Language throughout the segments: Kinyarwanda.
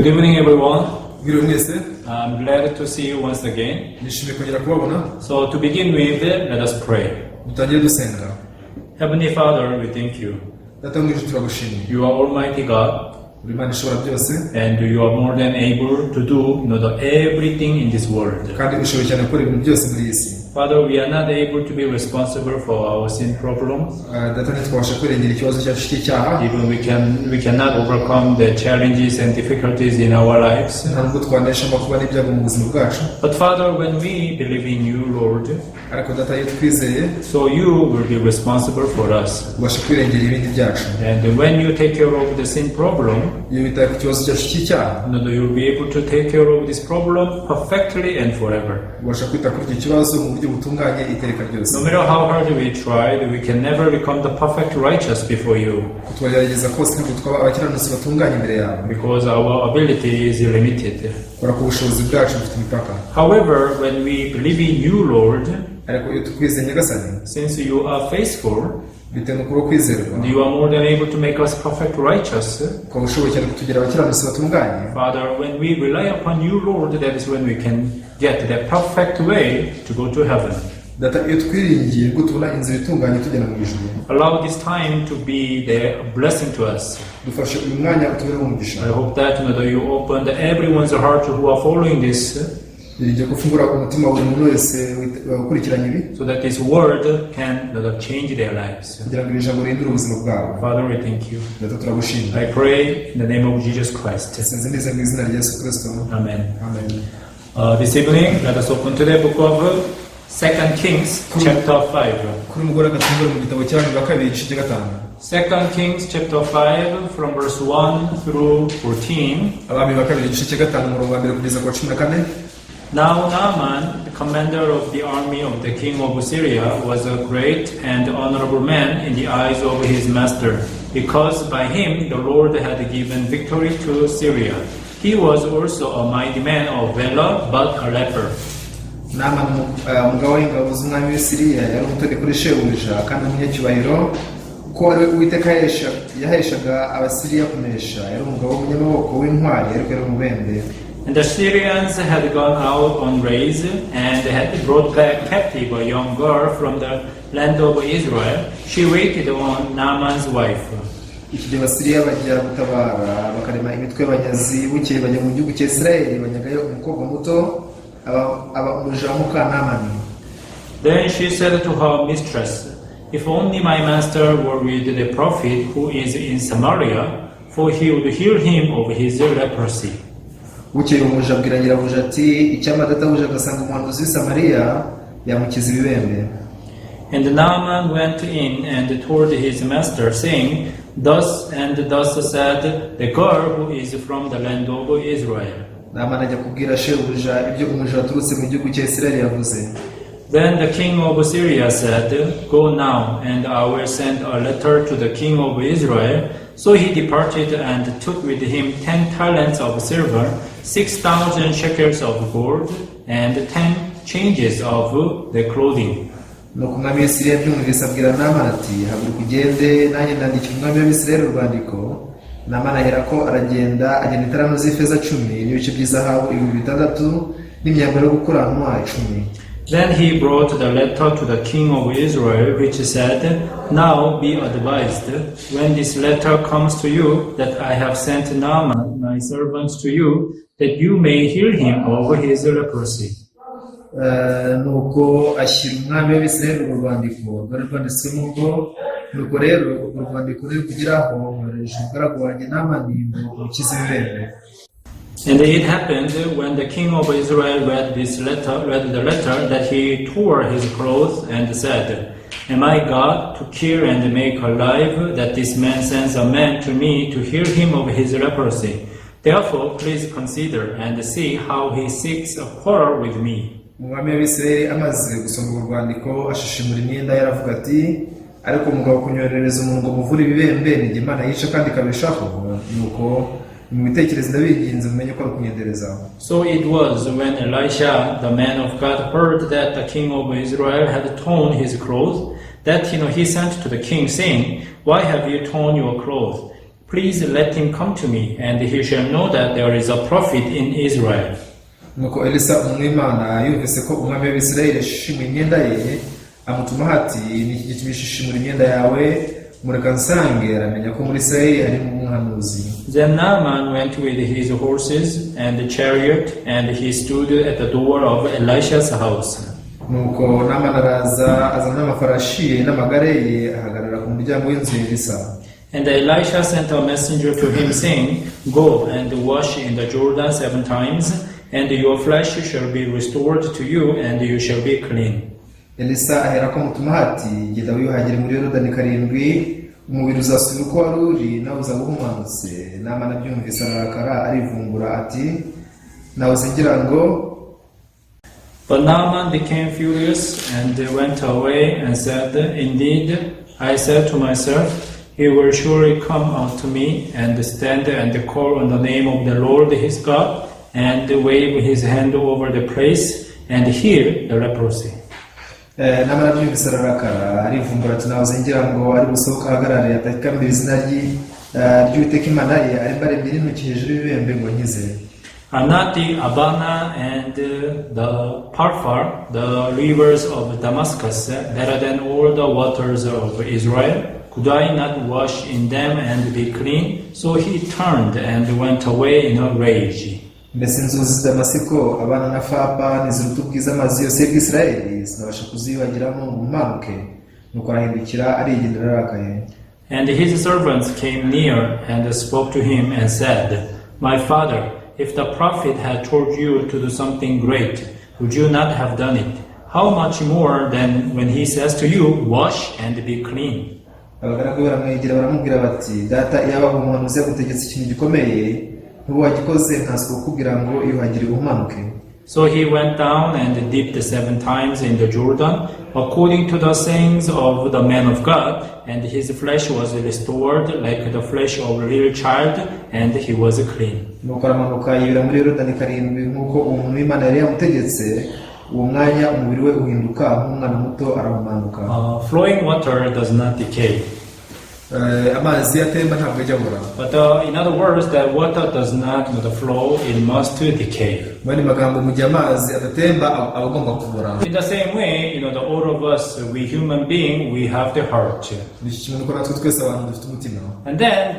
Good evening, everyone. Mwiriwe mwese. I'm glad to see you once again. Nishimiye kongera kubabona. So, to begin with, let us pray. Dutangire dusenga. Heavenly Father, we thank you. Data wo mu ijuru, turagushimiye. You are Almighty God, Uri Imana ishobora byose, and you are more than able to do the everything in this world. Kandi ushoboye cyane gukora ibintu byose muri iyi si. Father, we are not able to be responsible for our sin problems. Ah, Data, ntitwabasha kwirengera ikibazo cyacu cy'icyaha. Even we cannot overcome the challenges and difficulties in our lives. Nta nubwo twanesha amakuba n'ibyago mu buzima bwacu. But Father, when we believe in you, Lord, Ariko Data, iyo twizeye, so you will be responsible for us. Ubasha kwirengera ibindi byacu. And when you take care of the sin problem, Iyo witaye ku kibazo cyacu cy'icyaha, you'll be able to take care of this problem perfectly and forever. Ubasha kwita kuri icyo kibazo mu buryo butunganye iteka ryose. No matter how hard we tried, we can never become the perfect righteous before you Uko twagerageza kose, ntabwo twaba abakiranutsi batunganye imbere yawe, because our ability is limited. Kubera ko ubushobozi bwacu bufite imipaka. However, when we believe in you, Lord, Ariko iyo tukwizeye, Nyagasani, since you are faithful, bitewe no kuba kwizerwa, you are more than able to make us perfect righteous. Ukaba ushoboye cyane kutugira abakiranutsi batunganye. Father, when we rely upon you, Lord, that is when we can get the perfect way to go to heaven. Data, iyo twiringiye nibwo tubona inzira itunganye tugenda mu ijuru. Allow this time to be the blessing to us. Dufashe uyu mwanya utubereho umugisha. I hope that you opened everyone's heart who are following this Niringiye ko ufungura umutima wa buri muntu wese ukurikiranye ibi, so that this word can change their lives. Kugira ngo iri jambo rihindure ubuzima bwabo. Father, we thank you. Data, turagushimira. I pray in the name of Jesus Christ. Nsenze nizeye mu izina rya Yesu Kirisito. Amen. Amen. This evening, let us open to the book of Second Kings, chapter 5. Kuri mugoroba dufungure mu gitabo cy'Abami ba Kabiri, igice cya gatanu. Second Kings, chapter 5, from verse 1 through 14. Abami ba Kabiri, igice cya gatanu, umurongo wa mbere kugeza ku wa 14. Now Naaman, the commander of the army of the king of Syria, was a great and honorable man in the eyes of his master, because by him the Lord had given victory to Syria. He was also a mighty man of valor, but a leper. Namani, umugaba w'ingabo z'umwami w'i Siriya, yari umutoni kuri shebuja kandi umunyacyubahiro, ko ari we Uwiteka yaheshaga Abasiriya kunesha. Yari umugabo w'umunyamaboko w'intwari, ariko yari umubembe. And the Syrians had gone out on raids and had brought back captive a young girl from the land of Israel. She waited on Naaman's wife. Iki gihe Abasiriya bajya gutabara, bakarema imitwe y'abanyazi. Bukeye bajya mu gihugu cya Isirayeli, banyagayo umukobwa muto, aba umuja wa muka Namani. Then she said to her mistress, "If only my master were with the prophet who is in Samaria, for he would heal him of his leprosy." Bukeye umuja abwira nyirabuja ati: "Icyampa databuja agasanga umuhanuzi w'i Samariya, yamukiza ibibembe." And Naaman went in and told his master, saying, "Thus and thus said the girl who is from the land of Israel." Namani ajya kubwira shebuja ibyo umuja waturutse mu gihugu cya Isirayeli yavuze. Then the king of Syria said, "Go now, and I will send a letter to the king of Israel." So he departed and took with him 10 talents of silver, 6,000 shekels of gold, and 10 changes of the clothing. Nuko umwami w'i Siriya abyumvise abwira Namani ati: "Haguruka ugende, nanjye ndandikira umwami w'Abisirayeli urwandiko." Namani aherako aragenda, agenda italanto z'ifeza 10 n'ibice by'izahabu 6000 n'imyambaro yo gukuranwa 10. Then he brought the letter to the king of Israel, which said, "Now be advised, when this letter comes to you, that I have sent Naaman, my servant, to you, that you may heal him of his leprosy." Nuko ashyira umwami w'Abisirayeli urwo rwandiko rwari rwanditswemo ngo: "Nuko rero, urwo rwandiko rurikugeraho, nkohereje umugaragu wanjye Namani ngo umukize ibibembe." And it happened when the king of Israel read the letter, that he tore his clothes and said, "Am I God to kill and make alive, that this man sends a man to me to heal him of his leprosy? Therefore, please consider and see how he seeks a quarrel with me." Umwami w'Abisirayeli amaze gusoma urwo rwandiko, ashishimura imyenda ye, aravuga ati: "Ariko umugabo kunyoherereza umuntu ngo muvure ibibembe, ni jye Imana yica kandi ikabeshaho? Nuko nimubitekereze, ndabinginze, mumenye ko ari ukunyendereza." So it was when Elisha, the man of God, heard that the king of Israel had torn his clothes, that he sent to the king, saying, "Why have you torn your clothes? Please let him come to me, and he shall know that there is a prophet in Israel. Nuko Elisa umuntu w'Imana yumvise ko umwami w'Abisirayeli yashishimuye imyenda ye, amutumaho ati: "Ni iki gitumye ushishimura imyenda yawe? Mureka ansange, aramenya ko muri Isirayeli harimo umuhanuzi." Then Naaman went with his horses and the chariot, and he stood at the door of Elisha's house. Nuko Namani araza azana n'amafarashi ye n'amagare ye, ahagarara ku muryango w'inzu ya Elisa. And Elisha sent a messenger to him, saying, "Go and wash in the Jordan seven times, and your flesh shall be restored to you, and you shall be clean." Elisa aherako amutumaho ati: "Genda wiyuhagire muri Yorodani karindwi, umubiri uzasubira uko wari uri, nawe uzaba uhumanutse." Namani abyumvise ararakara, arivumbura ati: "Nahoze ngira ngo" But Naaman became furious and went away and said, "Indeed, I said to myself, 'He will surely come out to me and stand and call on the name of the Lord his God and wave his hand over the place and heal the leprosy.'" Namani abyumvise ararakara, arivumbura ati: "Nahoze ngira ngo ari busohoke ahagarare, atakambira izina ry'Uwiteka Imana ye, arembarembye n'intoki hejuru y'ibibembe ngo ankize." Are not the Abana and the Pharpar, the rivers of Damascus, better than all the waters of Israel? Could I not wash in them and be clean? So he turned and went away in a rage. Mbese inzuzi z'i Damasiko, Abana na Fapa, ntiziruta ubwiza amazi yose y'Ubwisirayeli? Sinabasha kuziyuhagiramo ngo mpumanuke? Nuko arahindukira arigendera arakaye. And his servants came near and spoke to him and said, "My father, if the prophet had told you to do something great, would you not have done it? How much more then when he says to you, 'Wash and be clean'?" Abagaragu be baramwegera baramubwira bati: "Data, iyaba umuhanuzi yagutegetse ikintu gikomeye, ntuba wagikoze, nkanswe kukubwira ngo iyuhagire uhumanuke?" So he went down and dipped seven times in the Jordan, according to the sayings of the man of God, and his flesh was restored like the flesh of a little child, and he was clean. Nuko aramanuka yibira muri Yorodani karindwi nk'uko uwo muntu w'Imana yari yamutegetse. Uwo mwanya umubiri we uhinduka nk'umwana muto, arahumanuka. Flowing water does not decay. Amazi atemba ntabwo ajya abura. But in other words, that water does not flow, it must decay. Mu yandi magambo, mu gihe amazi adatemba aba agomba kubora. In the same way, all of us, we human being, we have the heart. Ni kimwe nuko natwe twese abantu dufite umutima. And then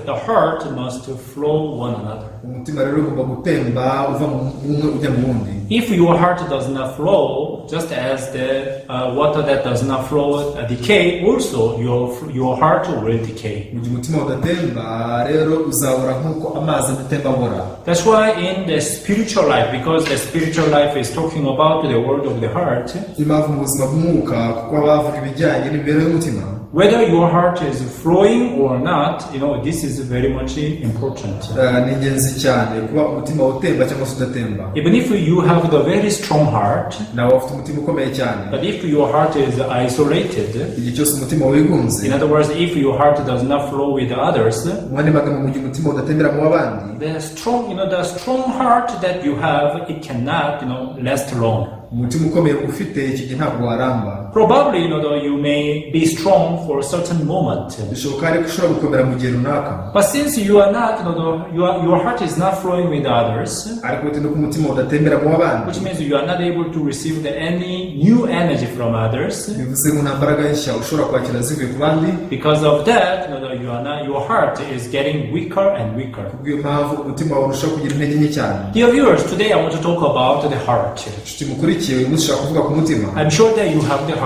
the heart must flow one another. Umutima rero ugomba gutemba uva mu umwe ujya mu wundi. If your heart does not flow, just as the water that does not flow decay, also your heart will decay. Mu gihe umutima udatemba rero uzabora nk'uko amazi adatemba abora. That's why in the spiritual life, because the spiritual life is talking about the world of the heart, Niyo mpamvu mu buzima bw'umwuka, kuko baba bavuga ibijyanye n'imibereho y'umutima, whether your heart is flowing or not, this is very much important. Ni ingenzi cyane kuba umutima utemba cyangwa se udatemba. Even if you have the very strong heart, Nawe ufite umutima ukomeye cyane, but if your heart is isolated, igihe cyose umutima wigunze, in other words, if your heart does not flow with others, mu yandi magambo mu gihe umutima udatembera mu w'abandi, the strong heart that you have, it cannot last long. Umutima ukomeye ufite icyo gihe ntabwo waramba. Probably, though you may be strong for a certain moment. Bishoboka ariko ushobora gukomera mu gihe runaka. But since you are not, you know, the, your, your heart is not flowing with others, Ariko bitewe n'uko umutima udatembera mu w'abandi, which means you are not able to receive any new energy from others. Bivuze ngo nta mbaraga nshya ushobora kwakira zivuye ku bandi. Because of that, you are not, your heart is getting weaker and weaker. Kubw'iyo mpamvu umutima wawe urushaho kugira intege nke cyane. Dear viewers, today I want to talk about the heart. Inshuti mukurikiye, uyu munsi ushaka kuvuga ku mutima. I'm sure that you have the heart.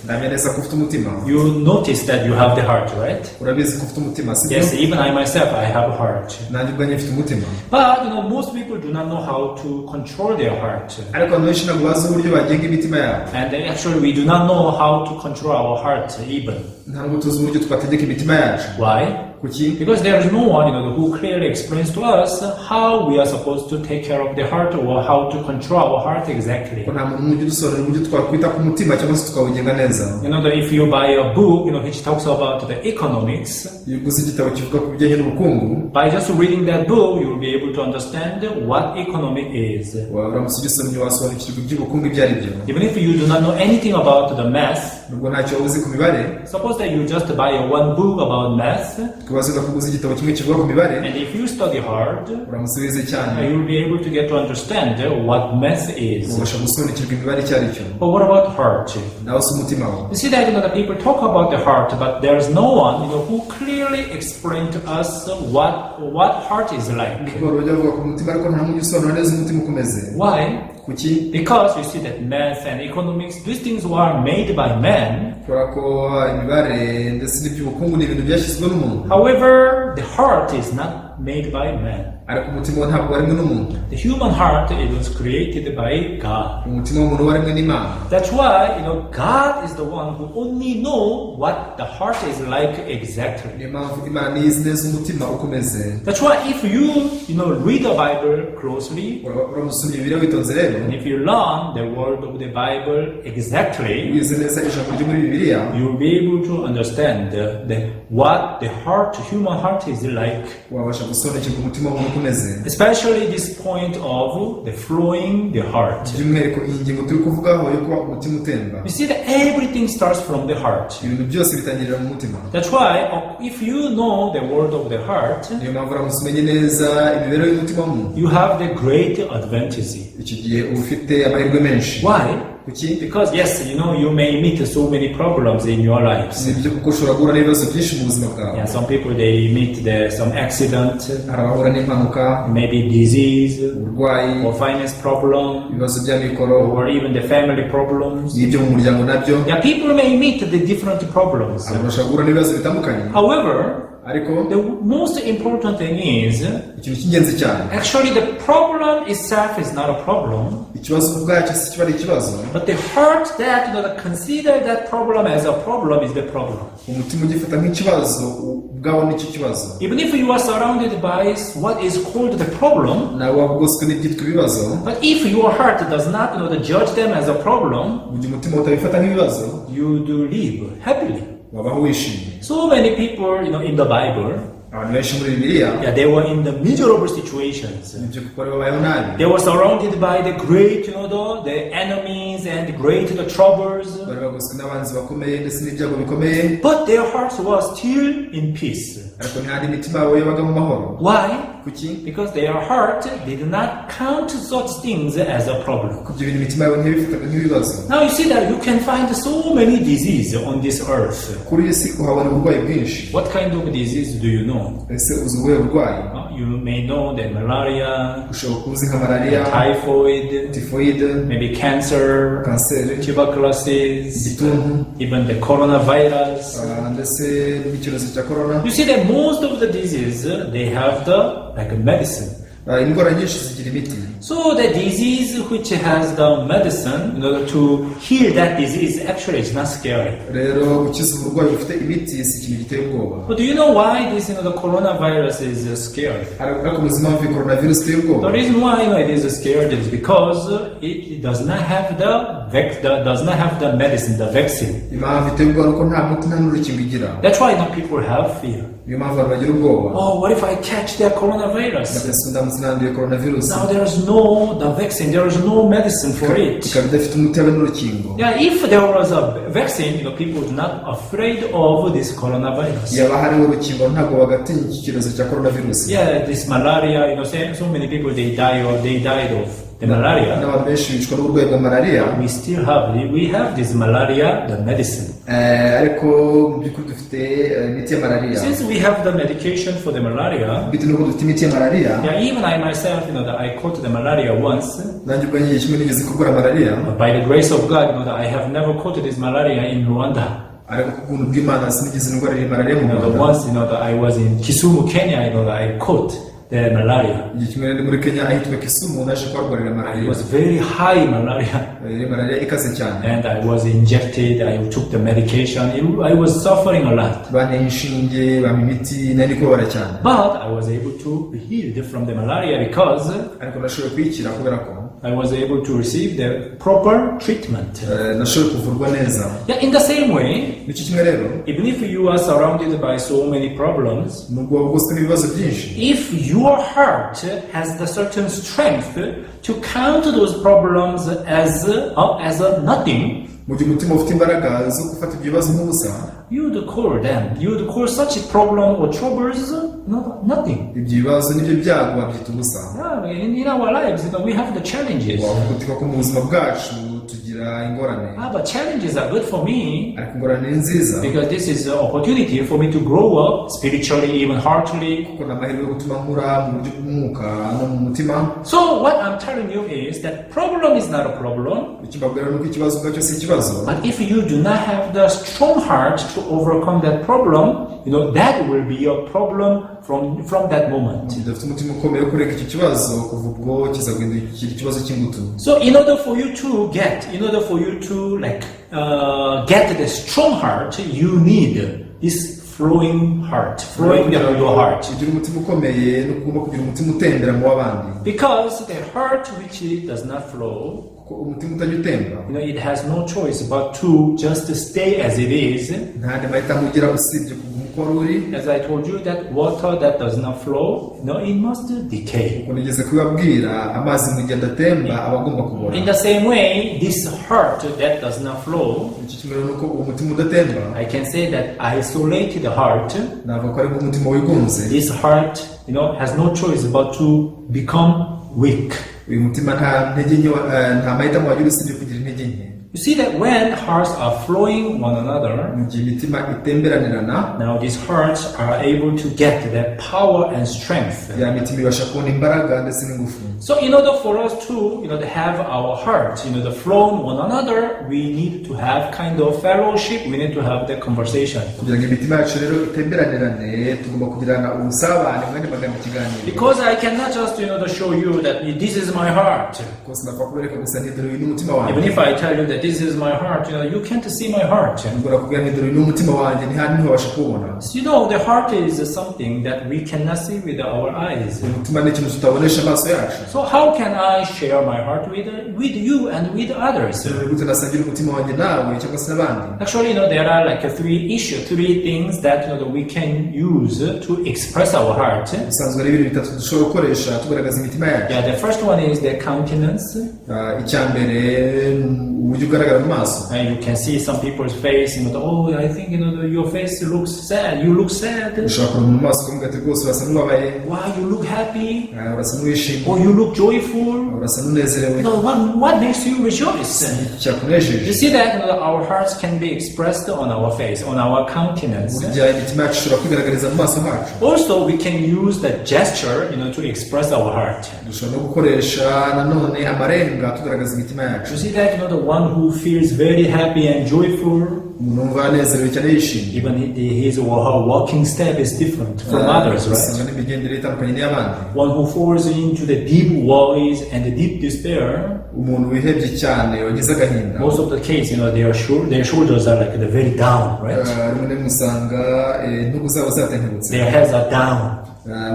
Ndamya neza ko ufite umutima. You notice that you have the heart, right? Urabizi ko ufite umutima, sibyo? Yes, even I myself, I have a heart. Nanjye ubwanjye mfite umutima. But most people do not know how to control their heart. Ariko abantu benshi ntabwo bazi uburyo bagenga imitima yabo. And actually, we do not know how to control our heart even. Ntabwo tuzi uburyo twategeka imitima yacu. Why? Kuki? Because there is no one who clearly explains to us how we are supposed to take care of the heart or how to control our heart exactly. Ko nta muntu ujya udusobanurira uburyo twakwita ku mutima cyangwa se tukawugenga neza. That if you buy a book, which talks about the economics, Iyo uguze igitabo kivuga ku bijyanye n'ubukungu, by just reading that book, you will be able to understand what economic is. Uramutse ugisomye wasobanukirwa iby'ubukungu ibyo ari byo. Even if you do not know anything about the math, Nubwo ntacyo waba uzi ku mibare, suppose that you just buy one book about math, twibaze ugakuguza igitabo kimwe kivuga ku mibare, and if you study hard, uramutse wize cyane, you will be able to get to understand what math is. Ubasha gusobanukirwa imibare icyo ari cyo. But what about heart? Nawe se umutima wawe? You see that the people talk about the heart, but there's no one who clearly explained to us what heart is like. Ubwo bajya bavuga ku mutima ariko nta n'umwe usobanura neza umutima uko umeze. Why? Kuki? Because you see that math and economics, these things were made by man. Kubera ko imibare ndetse n'iby'ubukungu ni ibintu byashyizweho n'umuntu. However, the heart is not made by man. Ariko umutima wo ntabwo waremwe n'umuntu. The human heart, it was created by God. Umutima w'umuntu waremwe n'Imana. That's why God is the one who only know what the heart is like exactly. Niyo mpamvu Imana niyo izi neza umutima uko umeze. That's why if you read the Bible closely, Uramutse usomye Bibiliya witonze rero, and if you learn the word of the Bible exactly, wize neza ijambo ryo muri Bibiliya, you'll be able to understand what the heart, human heart is like. Wabasha gusobanukirwa umutima w'umuntu uko umeze. Especially this point of the flowing the heart. By'umwihariko iyi ngingo turi kuvugaho yo kuba umutima utemba. You see that everything starts from the heart. Ibintu byose bitangirira mu mutima. That's why if you know the word of the heart, Niyo mpamvu uramutse umenye neza imibereho y'umutima w'umuntu, you have the great advantage. Icyo gihe uba ufite amahirwe menshi. Why? Kuki? Because yes, you may meet so many problems in your lives. Ni byo kuko ushobora guhura n'ibibazo byinshi mu buzima bwawe. Yeah, some people they meet some accident, Hari abahura n'impanuka, maybe disease, uburwayi, or finance problem, ibibazo bya mikoro, or even the family problems. n'ibyo mu muryango nabyo. Yeah, people may meet the different problems. Abantu bashobora guhura n'ibibazo bitandukanye. However, Ariko the most important thing is ikintu cy'ingenzi cyane, actually the problem itself is not a problem, ikibazo ubwacyo si kiba ari ikibazo, but the heart that consider that problem as a problem is the problem. Umutima ugifata nk'ikibazo ubwawo nicyo kibazo. Even if you are surrounded by what is called the problem, Nawe waba ugoswe n'ibyitwa ibibazo, but if your heart does not judge them as a problem, mu gihe umutima utabifata nk'ibibazo, you do live happily. Wabaho wishimye. So many people, in the Bible, Abantu benshi muri Bibiliya, yeah, they were in the miserable situations. Nibyo kuko bari babayeho nabi. They were surrounded by the great, the enemies and great the troubles. Bari bagoswe n'abanzi bakomeye ndetse n'ibyago bikomeye. But their hearts were still in peace. Ariko ntihandi imitima yabo yabaga mu mahoro. Why? Kuki? Because their heart did not count such things as a problem. Kuko ibyo bintu imitima yabo ntiyabifataga nk'ibibazo. Now you see that you can find so many diseases on this earth. Kuri iyi si uhabona uburwayi bwinshi. What kind of disease do you know? Ese uzi ubuhe burwayi? You may know that malaria, Ushobora kuba uzi nka malariya, typhoid, tifoyide, maybe cancer, kanseri, tuberculosis, igituntu, even the coronavirus. Ah, ndetse n'icyorezo cya korona. You see that most of the diseases they have the like medicine. Ah, indwara nyinshi zigira imiti. So the disease which has the medicine in order to heal that disease actually is not scary. Rero gukiza uburwayi bufite imiti si ikintu giteye ubwoba. But do you know why this the coronavirus is scary? Ariko muzi impamvu iyi coronavirus iteye ubwoba? The reason why it is scared is because it does not have the does not have the medicine, the vaccine. Impamvu iteye ubwoba ni uko nta muti nta n'urukingo igira. That's why now people have fear. Niyo mpamvu abantu bagira ubwoba. Oh, what if I catch that coronavirus? Ndetse ndamutse nanduye coronavirus, Now there is no the vaccine, there is no medicine for it. Ikaba idafite umuti habe n'urukingo. Yeah, if there was a vaccine, people would not afraid of this coronavirus. Yaba hariho urukingo ntabwo bagatinya iki cyorezo cya coronavirus. Yeah, this malaria, so many people they die or they died of the malaria. N'abantu benshi bicwa n'uburwayi bwa malariya. We still have we have this malaria, the medicine. Eh, ariko mu by'ukuri dufite eh, imiti ya malariya. Since we have the medication for the malaria, Bitewe n'uko dufite imiti ya malariya, yeah, even I myself, that I caught the malaria once. Nanjye ubwanjye igihe kimwe nigeze kurwara malariya. But by the grace of God, that I have never caught this malaria in Rwanda. Ariko ku bw'ubuntu bw'Imana sinigeze ndwara iyi malariya mu The Rwanda. once, that I was in Kisumu, Kenya, that I caught the malaria. Igihe kimwe nari muri Kenya ahitwa Kisumu naje kuharwarira It malariya. was very high malaria. Yari malariya ikaze cyane. And I was injected, I took the medication. I was suffering a lot. Banteye inshinge bampa imiti nari ndi kubabara cyane. But I was able to be healed from the malaria because Ariko nashoboye kuyikira kubera ko I was able to receive the proper treatment. Eh, nashoboye kuvurwa neza. Yeah, in the same way, nicyo kimwe rero, even if you are surrounded by so many problems, nubwo waba ugoswe n'ibibazo byinshi, if your heart has the certain strength to count those problems as a nothing, Mu gihe umutima ufite imbaraga zo gufata ibyo bibazo nk'ubusa, you would call them, you would call such a problem or troubles no, nothing. Ibyo bibazo n'ibyo byago wabyita ubusa. Yeah, in our lives, we have the challenges. Wavuga uti koko mu buzima bwacu tugira ingorane. Ah, but challenges are good for me Ariko ingorane ni nziza because this is an opportunity for me to grow up spiritually, even heartily. Kuko ni amahirwe yo gutuma nkura mu buryo bw'umwuka no mu mutima. So what I'm telling you is that problem is not a problem, Icyo mbabwira ni uko ikibazo ubwacyo si ikibazo, but if you do not have the strong heart to overcome that problem, that will be your problem from that moment. Udafite umutima ukomeye wo kureka icyo kibazo, kuva ubwo kizaguhindukira ikibazo cy'ingutu. So in order for you to like get the strong heart, you need this flowing heart, flowing in your heart. Ugira umutima ukomeye no ugomba kugira umutima utembera mu w'abandi. Because the heart which does not flow, Kuko umutima utajya utemba, it has no choice but to just stay as it is. Nta yandi mahitamo ugira usibye kuguma uko wari uri. As I told you, that water that does not flow, no, it must decay. Kuko nigeze kubabwira, amazi mu gihe adatemba aba agomba kubora. In the same way, this heart that does not flow, Icyo kimwe nuko uwo mutima udatemba, I can say that isolated heart, navuga ko ari nk'umutima wigunze, this heart has no choice but to become weak. Uyu mutima nta ntege nke nta mahitamo wagira usibye kugira intege nke. You see that when hearts are flowing one another, Mu gihe imitima itemberanirana, now these hearts are able to get that power and strength. Ya mitima ibasha kubona imbaraga ndetse n'ingufu. So in order for us to have our heart the flow one another, we need to have kind of fellowship. We need to have the conversation. Kugira ngo imitima yacu rero itemberanirane, tugomba kugirana ubusabane, mu yandi magambo ikiganiro. Because I cannot just to show you that this is my heart. Kuko sinapfa kubereka gusa nti dore uyu ni umutima wanjye. Even if I tell you that this is my heart, you can't see my heart. Ubwo nakubwira nti dore uyu ni umutima wanjye, ntihandi ntiwabasha kuwubona. The heart is something that we cannot see with our eyes. Umutima ni ikintu tutabonesha amaso yacu. So how can I share my heart with you and with others? Ni gute nasangira umutima wanjye nawe cyangwa se n'abandi? Actually, there are like three issues, three things that we can use to express our heart. Ubusanzwe ari ibintu bitatu dushobora gukoresha tugaragaza imitima yacu. Yeah, the first one is the countenance. Ah, icya mbere ni uburyo ugaragara mu maso. And you can see some people's face, oh, I think your face looks sad. You look sad. Ushobora kureba mu maso ukavuga ati rwose urasa n'ubabaye. Why you look happy? Ah, urasa n'uwishimye. Or you look joyful. Urasa n'unezerewe. What makes you rejoice? Cyakunejeje? You see that our hearts can be expressed on our face, on our countenance. Burya imitima yacu ishobora kwigaragariza mu maso hacu. Also, we can use the gesture to express our heart. Dushobora no gukoresha nanone amarenga tugaragaza imitima yacu. You see that the one who feels very happy and joyful, Umuntu wumva anezerewe cyane yishimye, even his or her walking step is different from others, right? Usanga n'imigendere itandukanye n'iy'abandi. One who falls into the deep worries and the deep despair, Umuntu wihebye cyane wagize agahinda, most of the case, their shoulders are like the very down, right? Rimwe na rimwe usanga intugu zabo zatentebutse. Their heads are down.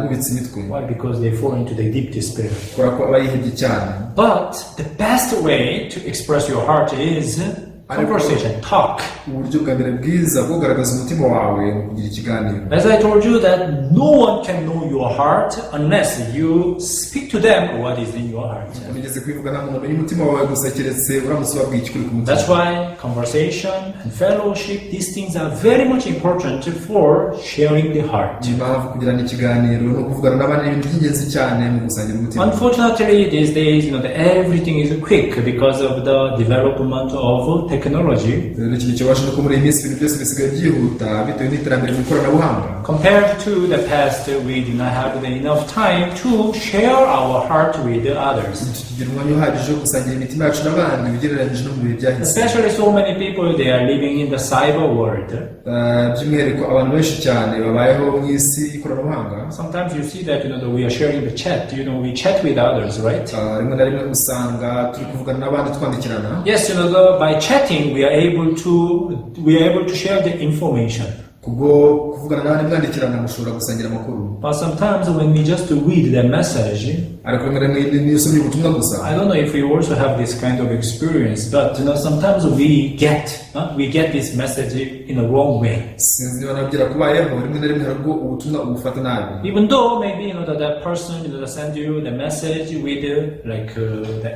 Bubitse imitwe. Why? Because they fall into the deep despair. Kubera ko aba yihebye cyane. But the best way to express your heart is conversation, talk. Uburyo bwa mbere bwiza bwo kugaragaza umutima wawe ni ukugira ikiganiro. As I told you that no one can know your heart unless you speak to them what is in your heart. Nigeze kubivuga, nta muntu umenya umutima wawe gusa keretse uramutse ubabwiye ikikuri ku mutima. That's why conversation and fellowship, these things are very much important for sharing the heart. Niyo mpamvu kugirana ikiganiro no kuvugana n'abandi ni ibintu by'ingenzi cyane mu gusangira umutima. Unfortunately, these days, that everything is quick because of the development of technology. Rero ikintu kibabaje ni uko muri iyi minsi ibintu byose bisigaye byihuta bitewe n'iterambere mu ikoranabuhanga. Compared to the past, we do not have enough time to share our heart with others. Tukigira umwanya uhagije wo gusangira imitima yacu n'abandi ugereranyije no mu bihe byahise. Especially so many people, they are living in the cyber world. By'umwihariko abantu benshi cyane babayeho mu isi y'ikoranabuhanga. Sometimes you see that we are sharing the chat. We chat with others, right? Rimwe na rimwe usanga turi kuvugana n'abandi twandikirana. Yes, by chatting we are able to share the information. Kubwo kuvugana n'abandi mwandikirana mushobora gusangira amakuru. But sometimes when we just read the message, Ariko rimwe na rimwe niyo usomye ubutumwa gusa, I don't know if you also have this kind of experience, but sometimes we get this message in the wrong way. Sinzi niba nawe byarakubayeho, rimwe na rimwe hari ubwo ubutumwa ubufata nabi. Even though maybe that person that send you the message with like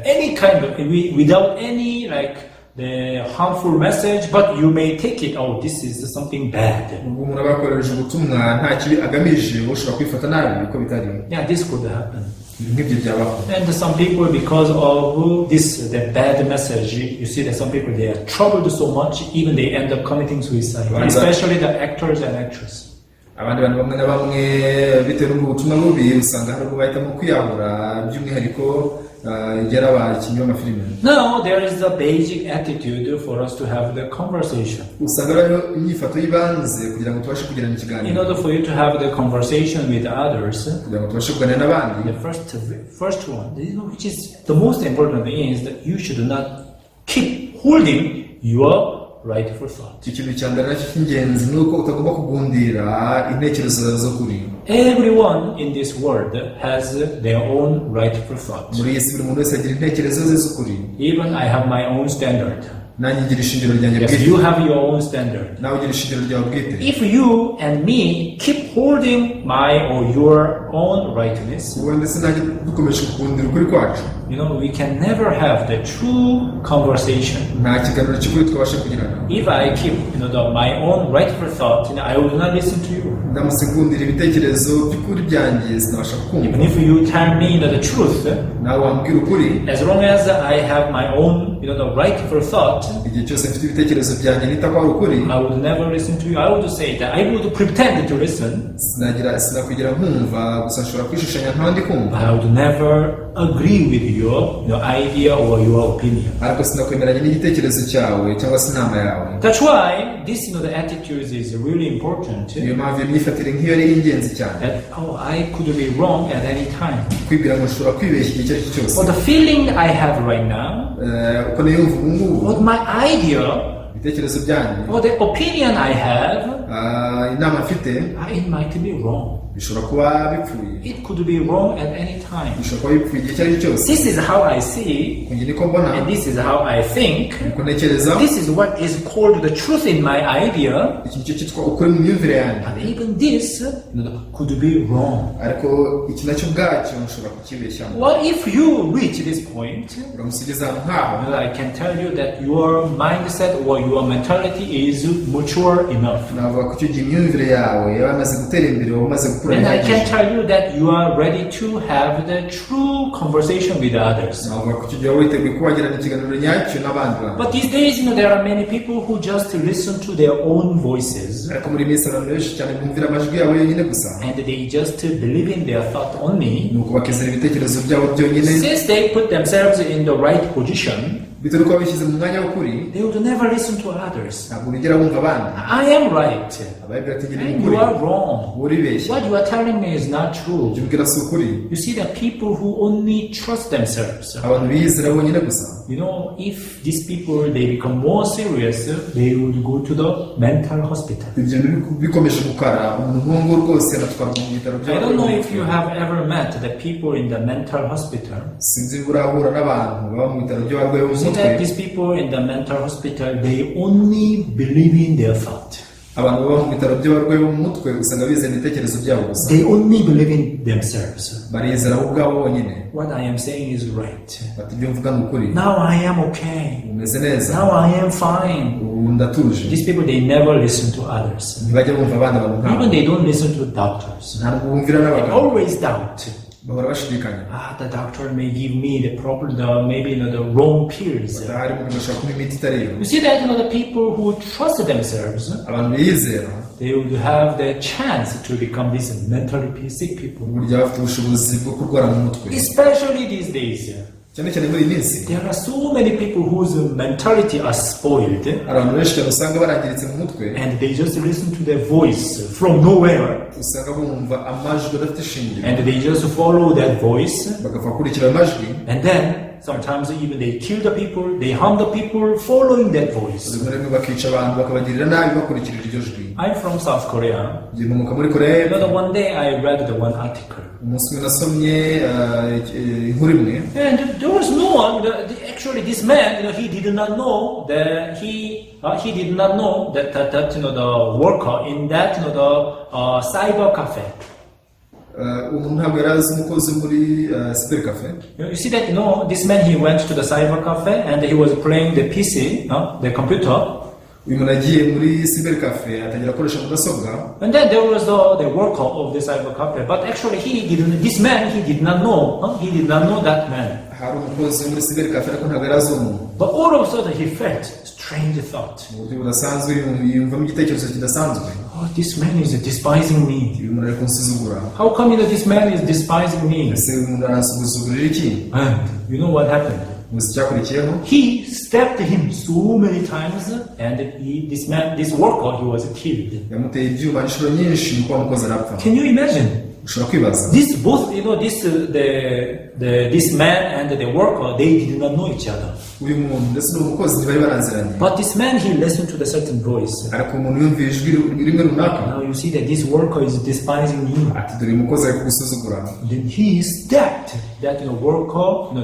any kind of without any like the harmful message, but you may take it, oh, this is something bad. Ubwo umuntu aba yakoherereje ubutumwa nta kibi agamije, wowe ushobora kwifata nabi uko bitari. Yeah, this could happen. Ibintu nk'ibyo byabaho. And some people, because of this, the bad message, you see that some people, they are troubled so much, even they end up committing suicide, Right. especially the actors and actresses. Abandi bantu bamwe na bamwe bitewe n'ubwo butumwa bubi usanga hari ubwo bahitamo kwiyahura by'umwihariko ah, igihe ari abakinnyi b'amafilime. Now, there is a basic attitude for us to have the conversation. Usanga hariho inyifato y'ibanze kugira ngo tubashe kugirana In ikiganiro. order for you to have the conversation with others, Kugira ngo tubashe kuganira n'abandi, the first one, which is the most important thing, is that you should not keep holding your rightful thought. Ikintu cya mbere nacyo cy'ingenzi ni uko utagomba kugundira intekerezo zawe z'ukuri. Everyone in this world has their own rightful thought. Muri iyi si buri muntu wese agira intekerezo ze z'ukuri. Even I have my own standard. Nanjye ngira ishingiro ryanjye Yes, bwite. you have your own standard. Nawe ugira ishingiro ryawe bwite. If you and me keep holding my or your own rightness, Wowe ndetse nanjye dukomeje kugundira ukuri kwacu, we can never have the true conversation. Nta kiganiro cy'ukuri twabasha kugirana. If I keep, my own rightful thought, I will not listen to you. Ndamutse ngundira ibitekerezo by'ukuri byanjye sinabasha kukumva. Even if you tell me, the truth, Nawe wambwira ukuri, as long as I have my own, the rightful thought, igihe cyose mfite ibitekerezo byanjye nita ko ari ukuri, I would never listen to you. I would say that I would pretend to listen, sinagira sinakwigira nkumva gusa nshobora kwishushanya nkaho ndi kumva, but I would never agree with your idea or your opinion. Ariko sinakwemeranya n'igitekerezo cyawe cyangwa se inama yawe. That's why this, the attitude is really important. Niyo mpamvu iyo myifatire nk'iyo ari ingenzi cyane. That, oh, I could be wrong at any time. Kwibwira ngo nshobora kwibeshya igihe icyo ari cyo cyose. But the feeling I have right now, Eh, uko niyumva ubu ngubu, what my idea ibitekerezo byanjye, or the opinion I have, ah, inama mfite, it might be wrong. Bishobora kuba bipfuye. It could be wrong at any time. Bishobora kuba bipfuye igihe icyo ari cyo cyose. This is how I see, Njye niko mbona, and this is how I think. Niko ntekereza. This is what is called the truth in my idea. Iki nicyo cyitwa ukuri mu myumvire yanjye. But even this could be wrong. Ariko iki nacyo ubwacyo nshobora kukibeshyamo. What if you reach this point? Uramutse ugeze ahantu nk'aho, Well, I can tell you that your mindset or your mentality is mature enough. Navuga ko icyo gihe imyumvire yawe yaba yamaze gutera imbere waba umaze gukura And I can bihagije. Tell you that you are ready to have the true conversation with others. Navuga ko icyo gihe waba witeguye kuba wagirana ikiganiro nyacyo n'abandi bantu. But these days, there are many people who just listen to their own voices Ariko muri iyi minsi abantu benshi cyane bumvira amajwi yabo yonyine gusa, and they just believe in their thought only. Nuko bakizera ibitekerezo byabo byonyine. Since they put themselves in the right position, Bitewe n'uko babishyize mu mwanya w'ukuri, they would never listen to others. Ntabwo bigera bumva abandi. I am right. Abayibwira ati ngira And ukuri, you are wrong. Wowe uribeshya. What you are telling me is not true. Ibyo umbwira si ukuri. You see, the people who only trust themselves, Abantu biyizera bonyine gusa, if these people they become more serious, they would go to the mental hospital. Ibyo bintu bikomeje gukara umuntu nk'uwo nguwo rwose anatwarwa mu bitaro. I don't know if you have ever met the people in the mental hospital. Sinzi niba urahura n'abantu baba mu bitaro by'abarwayi bo mu You see mutwe. that these people in the mental hospital, they only believe in their thought. Abantu baba mu bitaro by'abarwayi bo mu mutwe usanga bizera ibitekerezo byabo gusa. They only believe in themselves. Barizera bo ubwabo bonyine. What I am saying is right. Bati ibyo mvuga ni ukuri. Now I am okay. Umeze neza. Now I am fine. Ubu ndatuje. These people, they never listen to others. Ntibajya bumva abandi bantu nk'abo. Even they don't listen to doctors. Ntabwo bumvira They n'abaganga. Always doubt. Bahora bashidikanya. Ah, the doctor may give me the problem, the maybe the wrong pills. Ahari umuntu ashobora kunywa imiti itari yo. You see that the people who trust themselves, Abantu biyizera, they would have the chance to become these mentally sick people. Burya bafite ubushobozi bwo kurwara mu mutwe. Especially these days, Cyane cyane muri iyi minsi, there are so many people whose mentality are spoiled, hari abantu benshi cyane usanga barangiritse mu mutwe, and they just listen to their voice from nowhere, usanga bumva amajwi adafite ishingiro, and they just follow that voice, bagapfa gukurikira ayo majwi. And then sometimes even they kill the people, they harm the people following that voice. Rimwe na rimwe bakica abantu bakabagirira nabi bakurikira iryo jwi. I'm from South Korea. Njye nkomoka muri Koreya y'Epfo. One day I read the one article. Umunsi umwe nasomye eh, inkuru imwe. And there was no one. Actually, this man, he did not know that he did not know that the worker in that the cyber cafe. Umuntu ntabwo yari azi umukozi muri cyber cafe. You see that this man, he went to the cyber cafe and he was playing the PC, no, the computer. Uyu muntu agiye muri cyber cafe atangira gukoresha mudasobwa. And then there was the worker of the cyber cafe, but actually he didn't. This man, he did not know. Huh? He did not know that man. Hari umukozi wo muri cyber cafe ariko ntabwo yari azi uwo muntu. But all of a sudden he felt strange thought. Mu buryo budasanzwe yumvamo igitekerezo kidasanzwe. Oh, this man is despising me. Uyu muntu ari kunsuzugura. How come this man is despising me? Ese uyu muntu aransuzugurira iki? And you know what happened? Muzi icyakurikiyeho? He stabbed him so many times, and this man, this worker, he was killed. Yamuteye ibyuma inshuro nyinshi nuko wa mukozi arapfa. Can you imagine? Ushobora kwibaza? This both, you know, this the, the this man and the worker, they did not know each other. Uyu muntu ndetse n'uwo mukozi ntibari baraziranye. But this man, he listened to the certain voice. Ariko umuntu yumviye ijwi rimwe runaka. Now you see that this worker is despising you. Ati dore uyu mukozi ari kugusuzugura. Then he stabbed that worker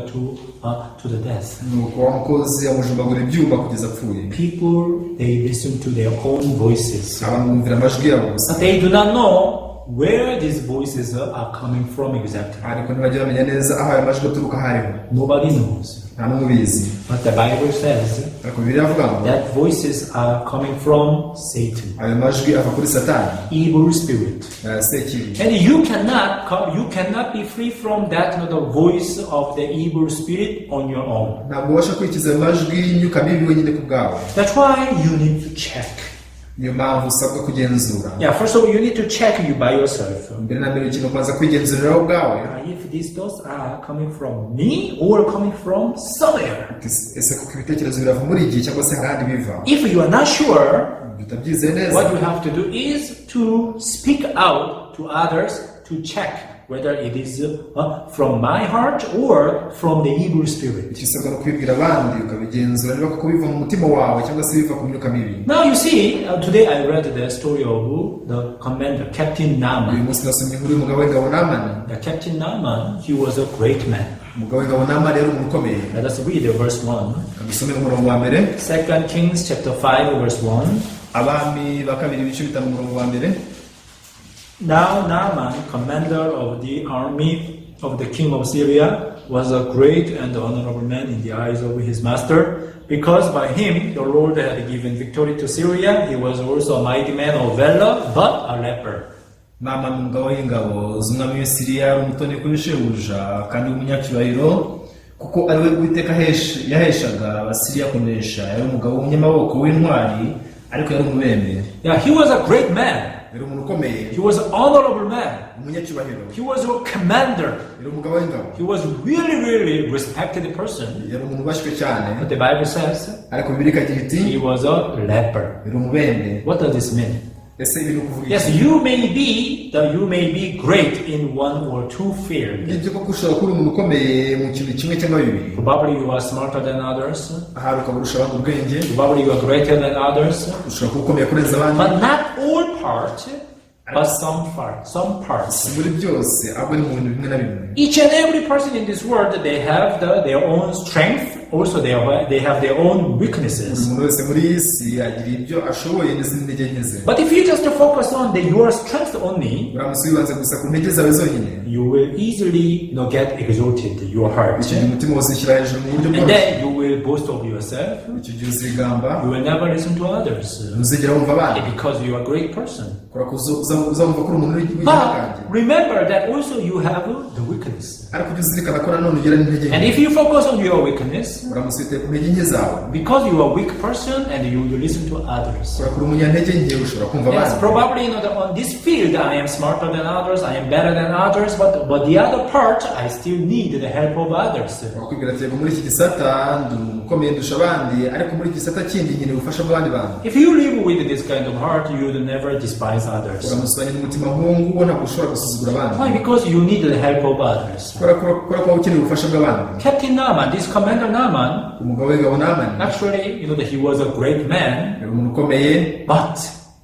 to the death. Nuko wa mukozi amujumbagura ibyuma kugeza apfuye. People, they listen to their own voices, Abantu bumvira amajwi yabo gusa, but they do not know where these voices are coming from exactly. ariko ntibajya bamenya neza aho ayo majwi aturuka aho ariho. Nobody knows. Nta n'umwe ubizi. But the Bible says Ariko Bibiliya iravuga ngo that voices are coming from Satan, ayo majwi ava kuri Satani, evil spirit. Sekibi. And you cannot be free from that the voice of the evil spirit on your own. Ntabwo ubasha kwikiza ayo majwi y'imyuka mibi wenyine ku bwawe. That's why you need to check. Niyo mpamvu usabwa kugenzura. Yeah, first of all, you need to check you by yourself. Mbere na mbere ikintu kubanza kwigenzurira wowe ubwawe. If these thoughts are coming from me or coming from somewhere. Ese kuko ibitekerezo birava muri igihe cyangwa se hari ahandi biva? If you are not sure, utabyizeye neza, what you have to do is to speak out to others to check whether it is from my heart or from the evil spirit. Icyo usabwa ni ukubibwira abandi ukabigenzura niba koko biva mu mutima wawe cyangwa se biva ku myuka mibi. Now you see, today I read the story of the commander, Captain Uyu Naaman. Munsi nasomye inkuru y'umugabo w'ingabo Namani. The Captain Naaman, he was a great man. Umugabo w'ingabo Namani yari umuntu ukomeye. Let us read the verse 1. Dusome umurongo wa mbere. Second Kings chapter 5, verse 1. Abami ba Kabiri ibice bitanu umurongo wa mbere. Now Naaman, commander of the army of the king of Syria, was a great and honorable man in the eyes of his master, because by him the Lord had given victory to Syria. He was also a mighty man of valor, but a leper. Namani umugabo w'ingabo z'umwami w'i Siriya yari umutoni kuri shebuja kandi w'umunyacyubahiro kuko ari we Uwiteka yaheshaga Abasiriya kunesha. Yari umugabo w'umunyamaboko w'intwari ariko yari umubembe. Yeah, he was a great man. Yari umuntu ukomeye. He was an honorable man. Umunyacyubahiro. He was a commander. Yari umugabo w'ingabo. He was really, really respected person. Yari umuntu ubashywe cyane. But the Bible says Ariko Bibiliya ikagira iti he was a leper. Yari umubembe. What does this mean? Ese ibi ni ukuvuga iki? Yes, you may be great in one or two fields. Nibyo koko ushobora kuba uri umuntu ukomeye mu kintu kimwe cyangwa bibiri. Probably you are smarter than others. Ahari ukaba urusha abandi ubwenge. Probably you are greater than others. Ushobora kuba ukomeye kurenza abandi. But not all parts, but some part, some parts. Si muri byose ahubwo ni mu bintu bimwe na bimwe. Each and every person in this world, they have their own strength. Also, they have their own weaknesses. Umuntu wese muri iyi si agira ibyo ashoboye ndetse n'intege nke ze. But if you just focus on your strength only, Uramutse wibanze gusa ku ntege zawe zonyine, you will easily get exalted your heart, icyo gihe umutima uzishyira hejuru mu buryo and bworoshye. then you will boast of yourself. Icyo gihe uzigamba. You will never listen to others Ntuzigera wumva abandi because you are a great person. kubera ko uzumva ko uri umuntu w'igihangange. But remember that also you have the weakness. Ariko ujye uzirikana ko nanone ugira n'intege And nke. if you focus on your weakness, Uramutse witaye ku ntege nke zawe, because you are a weak person and you will listen to others. kubera ko uri umunyantege nke ushobora kumva Yes, abandi. probably on this field I am smarter than others, I am better than others, but the other part I still need the help of others. Wakwibwira ati yego muri iki gisata ndi umuntu ukomeye ndusha abandi ariko muri iki gisata kindi nkeneye ubufasha bw'abandi bantu. If you live with this kind of heart, you will never despise others. Uramutse ubanye n'umutima nk'uwo nguwo ntabwo ushobora gusuzugura abandi. Why? Because you need the help of others. Kubera ko waba ukeneye ubufasha bw'abandi. Captain Naaman, this commander Naaman, Umugabo w'ingabo Namani actually, that he was a great man, yari umuntu ukomeye, but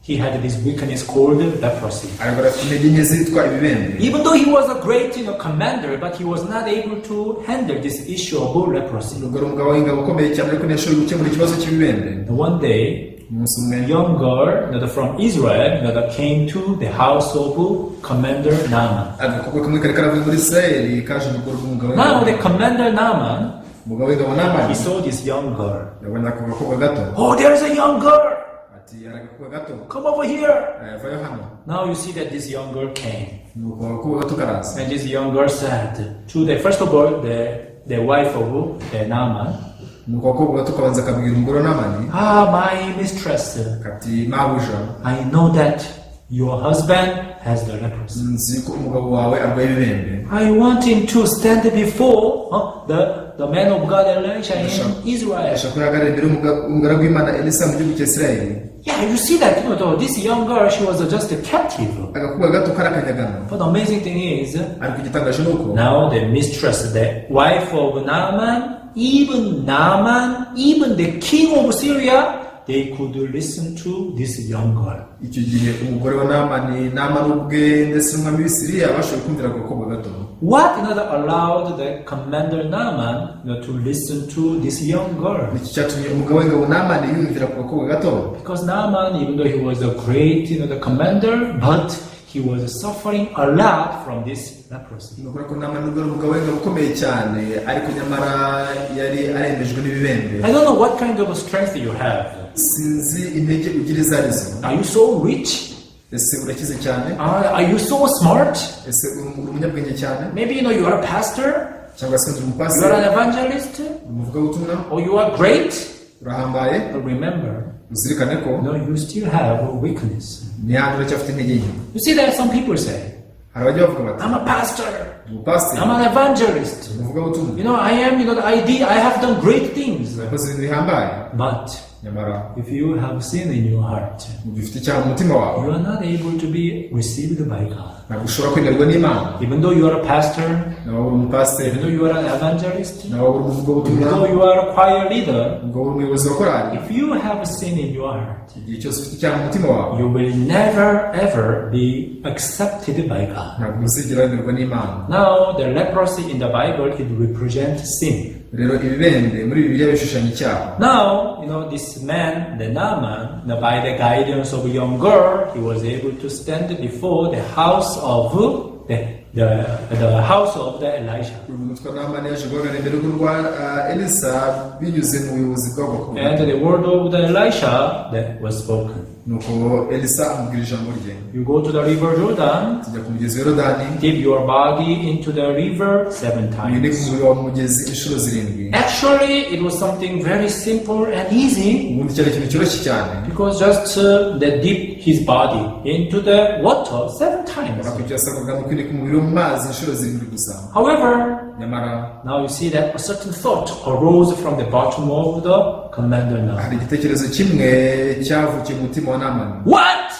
he had this weakness called leprosy. Ariko afite intege nke zitwa ibibembe. Even though he was a great commander, but he was not able to handle this issue of leprosy. Nubwo ari umugabo w'ingabo ukomeye cyane ariko ntiyashoboye gukemura ikibazo cy'ibibembe. And one day, Umunsi umwe, young girl from Israel came to the house of Commander Naaman. Agakobwa kamwe kari karavuye muri Isirayeli kaje mu rugo rw'umugabo Now w'ingabo. the Commander Naaman, Umugabo w'ingabo Namani he saw this young girl. yabonye ako gakobwa gato. "Oh, there is a young girl. Ati hari agakobwa gato. Come over here." Eh, vayo hano. Now you see that this young girl came. Nuko agakobwa gato karaza. And this young girl said to the, first of all, the wife of the Naaman, Nuko agakobwa gato kabanza kabwira umugore wa Namani "Ah, my mistress, kati mabuja, I know that your husband has the leprosy. Nzi ko umugabo wawe arwaye ibibembe. I want him to stand before the man of God Elisha in Israel." Ndashaka ko yahagarara imbere y'umugaragu w'Imana Elisa mu gihugu cya Isirayeli. Yeah, you see that, this young girl, she was just a captive. Agakobwa gato kari akanyagano. But the amazing thing is, Ariko igitangaje ni uko now the mistress, the wife of Naaman, even Naaman, even the king of Syria, they could listen to this young girl. Icyo gihe umugore wa Namani, Namani ubwe ndetse n'umwami w'i Siriya bashoboye kumvira ako gakobwa gato. What allowed the commander Naaman to listen to this young girl? Iki cyatumye umugabo w'ingabo Namani yumvira ku gakobwa gato? Because Naaman, even though he was a great the commander, but he was suffering a lot from this leprosy. Ni ukuri ko Namani nubwo ari umugabo w'ingabo ukomeye cyane ariko nyamara yari arembejwe n'ibibembe. I don't know what kind of strength you have. Sinzi intege ugira izo arizo. Are you so rich? Ese urakize cyane? Are you so smart? Ese uri umunyabwenge cyane? Maybe you are a pastor, Cyangwa se uri you are umupasiteri, an evangelist, umuvugabutumwa, or you are great. Urahambaye. But remember, Uzirikane ko you still have a weakness. Ni hano uracyafite intege nke. You see that some people say, Hari abajya bavuga bati "I'm a pastor, umupasiteri, I'm an evangelist. Umuvugabutumwa, I am, I did, I have done great things." nakoze ibintu bihambaye. But Nyamara if you have sin in your heart, mu gihe ufite icyaha mu mutima wawe, you are not able to be received by God. Ntabwo ushobora kwemerwa n'Imana. Even though you are a pastor, Nawe uri umupasiteri, even though you are an evangelist, nawe uri umuvugabutumwa, even though you are a choir leader, ubwo uri umuyobozi wa korali, if you have sin in your heart, igihe cyose ufite icyaha mu mutima wawe, you will never ever be accepted by God. Ntabwo uzigera wemerwa n'Imana. Now, the leprosy in the Bible, it represents sin. Rero ibibembe muri Bibiliya bishushanya icyaha. Now, this man, the Naaman, by the guidance of a young girl, he was able to stand before the house of the Elisha. Uyu muntu witwa Namani yaje guhagarara imbere y'urugo rwa Elisa binyuze mu buyobozi bw'abo. And the word of the Elisha that was spoken. Nuko Elisa amubwira ijambo rye. "You go to the river Jordan, tujya ku mugezi wa Yorodani, dip your body into the river seven winike times." umubiri wawe mu mugezi inshuro zirindwi. Actually, it was something very simple and easy Ubundi cyari ikintu cyoroshye cyane because just they dip his body into the water seven times. Ariko icyo yasabwaga ni ukwinika umubiri we mu mazi inshuro zirindwi gusa. However, Nyamara now you see that a certain thought arose from the bottom of the commander now. Hari igitekerezo kimwe cyavukiye mu mutima wa Namani. What?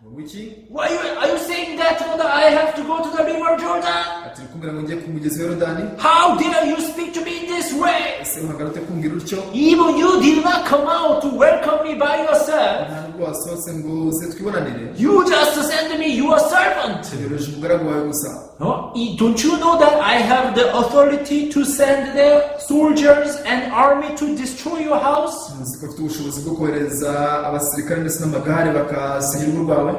Ngo iki? Why are you saying that I have to go to the river Jordan? Ati uri kumbwira ngo njye ku mugezi wa Yorodani? How dare you speak to me in this way? Ese uhagara ute kumbwira utyo? Even you did not come out to welcome me by yourself. Nta nubwo wasohotse ngo uze twibonanire. You just send me your servant. Yohereje umugaragu wawe gusa. No, don't you know that I have the authority to send the soldiers and army to destroy your house? Muzi ko afite ubushobozi bwo kohereza abasirikare ndetse n'amagare bakasenya urugo rwawe?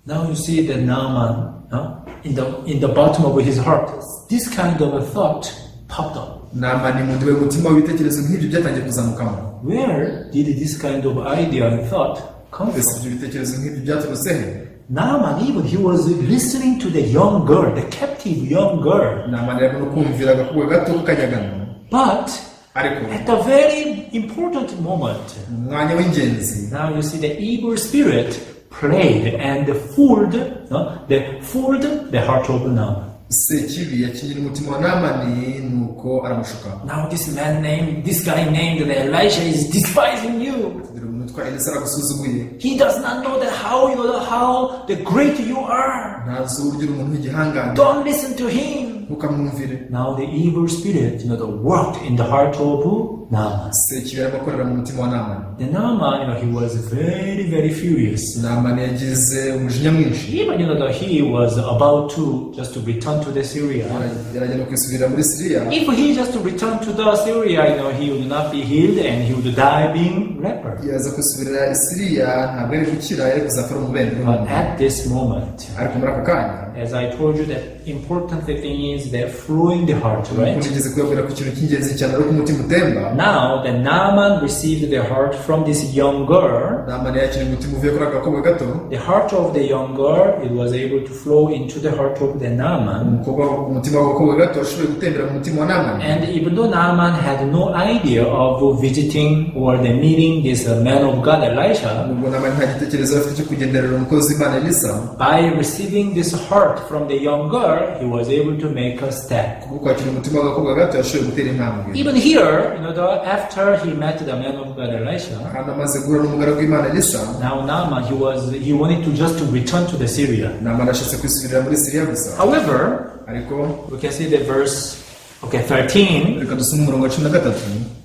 Now you see that Naaman, no, in the bottom of his heart, this kind of a thought popped up. Namani mu ndiba y'umutima w'ibitekerezo nk'ibyo byatangiye kuzamukamo. Where did this kind of idea and thought come Ese from? Ibyo bitekerezo nk'ibyo byaturutse he? Naaman, even he was listening to the young girl, the captive young girl. Namani arimo no kumvira agakobwa gato k'akanyagano. But Ariko at a very important moment, mu mwanya w'ingenzi, now you see the evil spirit played and fooled, no, they fooled the heart of Naaman. Sekibi yakinnye umutima wa Namani nuko aramushuka. Now this guy named the Elisha is despising you. Dore umuntu witwa Elisa aragusuzuguye. He does not know that how you know how the great you are. Ntazi uburyo uri umuntu w'igihangange. Don't listen to him. Ntukamwumvire. Now the evil spirit, the worked in the heart of Naaman. Sekibi arimo akorera mu mutima wa Namani. The Naaman, he was very, very furious. Namani yagize umujinya mwinshi. Even that he was about to just to return to the Syria. Yaragenda kwisubirira muri Siriya. If he just returned to the Syria, he would not be healed and he would die being leper. Yaza kwisubirira i Siriya ntabwo yari gukira yari kuzapfa ari umubembe. But at this moment, Ariko muri ako kanya, as I told you, that important thing is that flowing the heart, right? nigeze kubabwira ko ikintu cy'ingenzi cyane ari uko umutima utemba. Now that Naaman received the heart from this young girl, Namani yakiriye umutima uvuye kuri aka gakobwa gato. The heart of the young girl, it was able to flow into the heart of the Naaman. Umukobwa umutima w'agakobwa gato washoboye gutembera mu mutima wa Namani. And even though Naaman had no idea of visiting or the meeting this man of God, Elisha, Nubwo Namani nta gitekerezo afite cyo kugenderera umukozi w'Imana Elisa, by receiving this heart from the young girl, he was able to make a step. Kubwo kwakira umutima w'agakobwa gato yashoboye gutera intambwe. Even here, after he met the man of God, Elisha, Hano amaze guhura n'umugaragu w'Imana Elisa, now Naaman, he wanted to just to return to the Syria. Namani ashatse kwisubirira muri Siriya gusa. However, Ariko we can see the verse, okay, 13. Reka dusome umurongo wa 13.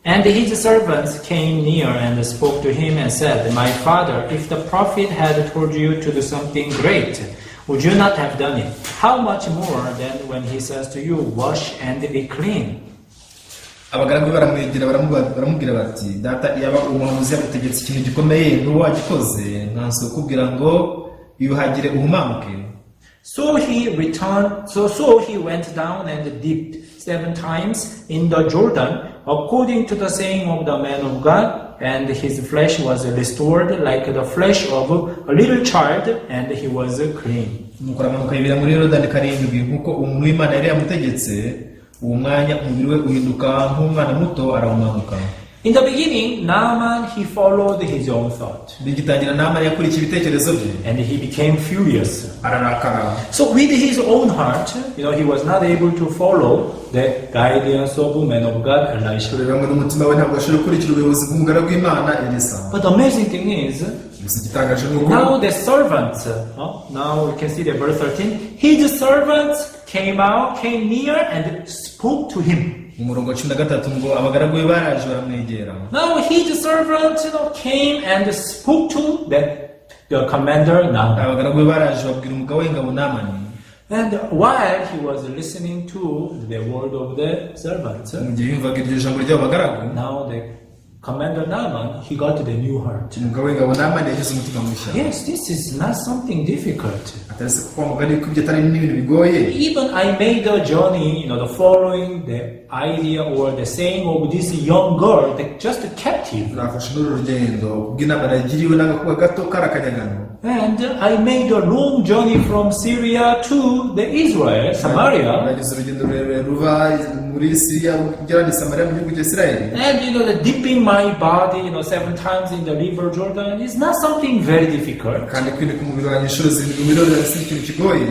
And his servants came near and spoke to him and said, "My father, if the prophet had told you to do something great, would you not have done it? How much more then when he says to you, 'Wash and be clean'?" Abagaragu be baramwegera baramubwira bati data iyaba umuhanuzi yagutegetse ikintu gikomeye ntuba wagikoze nkanswe kukubwira ngo iyuhagire uhumanuke. So he returned, so he went down and dipped seven times in the Jordan, according to the saying of the man of God, and his flesh was restored like the flesh of a little child, and he was clean. Nuko aramanuka yibira muri Yorodani karindwi nk'uko umuntu w'Imana yari yamutegetse uwo mwanya umubiri we uhinduka nk'umwana muto arahumanuka. In the beginning, Naaman, he followed his own thought, Bigitangira Namani yakurikiye ibitekerezo bye. And he became furious. Ararakara. So with his own heart, he was not able to follow the guidance of man of God Elisha. Kureba ngo n'umutima we ntabwo ashobora gukurikira ubuyobozi bw'umugaragu w'Imana Elisa. But the amazing thing is, Gusa igitangaje ni uko now the servants, now we can see the verse 13, his servants came out, came near and spoke to him. Mu murongo wa 13 ngo abagaragu be baraje baramwegera. Now his servant came and spoke to the commander Naaman. Abagaragu be baraje babwira umugabo w'ingabo Namani. And while he was listening to the word of the servant, Mu gihe yumvaga iryo jambo ry'abo bagaragu, now the commander Naaman, he got the new heart. Umugabo w'ingabo Namani yagize umutima mushya. Yes, this is not something difficult. Atari se kuko mugani ko ibyo atari n'ibintu bigoye. Even I made a journey, the following the idea or the saying of this young girl that just captive. Nafashe n'uru rugendo kubw'inama nagiriwe n'agakobwa gato kari akanyagano. And I made a long journey from Syria to the Israel, Samaria. Nagize urugendo rurerure ruva muri Siriya ugera ni Samariya mu gihugu cya Isirayeli. And the dipping my body, seven times in the river Jordan is not something very difficult. Kandi kwinika umubiri wanjye inshuro zirindwi muri Yorodani si ikintu kigoye.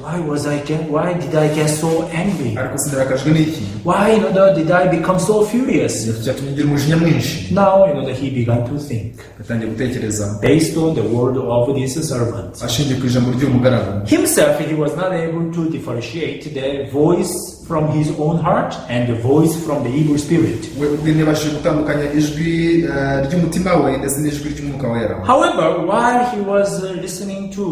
Why did I get so angry? Ariko sinarakajwe n'iki? Why did I become so furious? Iki cyatumye ngira umujinya mwinshi? Now, that he began to think Yatangiye gutekereza based on the word of this servant. Ashingiye ku ijambo ry'uyu mugaragu. Himself, he was not able to differentiate the voice from his own heart and the voice from the evil spirit. We ubwe ntiyabashije gutandukanya ijwi eh, ry'umutima we ndetse n'ijwi ry'umwuka wera. However, while he was listening to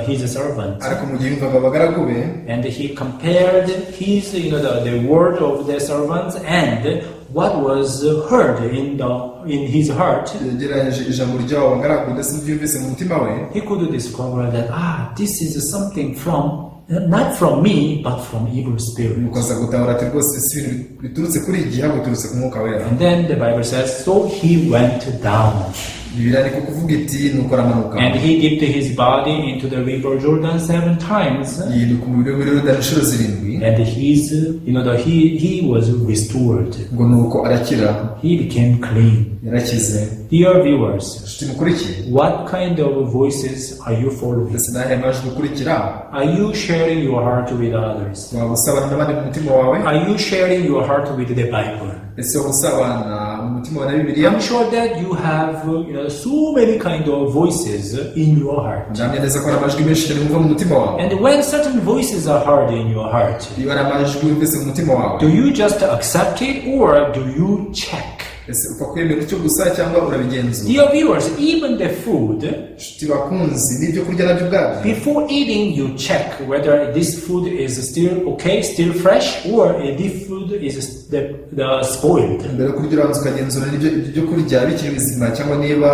his servant, Ariko mu gihe yumvaga abagaragu be, and he compared his, you know, the word of the servants and what was heard in his heart, yegeranyije ijambo ry'abo bagaragu ndetse n'ibyo yumvise mu mutima we, he could discover that this is something from not from me but from evil spirit. Nuko aza gutahura ati rwose si ibintu biturutse kuri iki ahubwo biturutse ku mwuka wera. And then the Bible says, so he went down Bibiliya niko kuvuga iti nuko aramanuka and he dipped his body into the river Jordan seven times, yinika umubiri we muri Yorodani inshuro zirindwi and his you know the, he was restored. Ngo nuko arakira. He became clean. Yarakize. Dear viewers, Inshuti mukurikiye, what kind of voices are you following? Ndetse n'ahe majwi ukurikira? Are you sharing your heart with others? Waba usabana n'abandi mu mutima wawe? Are you sharing your heart with the Bible? Ese waba usabana mu Umutima wawe na Bibiliya. I'm sure that you have so many kind of voices in your heart. Ndahamya neza ko hari amajwi menshi cyane wumva mu mutima wawe. And when certain voices are heard in your heart, Iyo hari amajwi wumvise mu mutima wawe, do you just accept it or do you check? Ese upfa kwemera utyo gusa cyangwa urabigenzura? Dear viewers, even the food, Inshuti bakunzi, n'ibyo kurya nabyo ubwabyo, before eating, you check whether this food is still okay, still fresh, or if this food is the spoiled. Mbere yo kurya urabanza ukagenzura n'ibyo ibyo byo kurya bikiri bizima cyangwa niba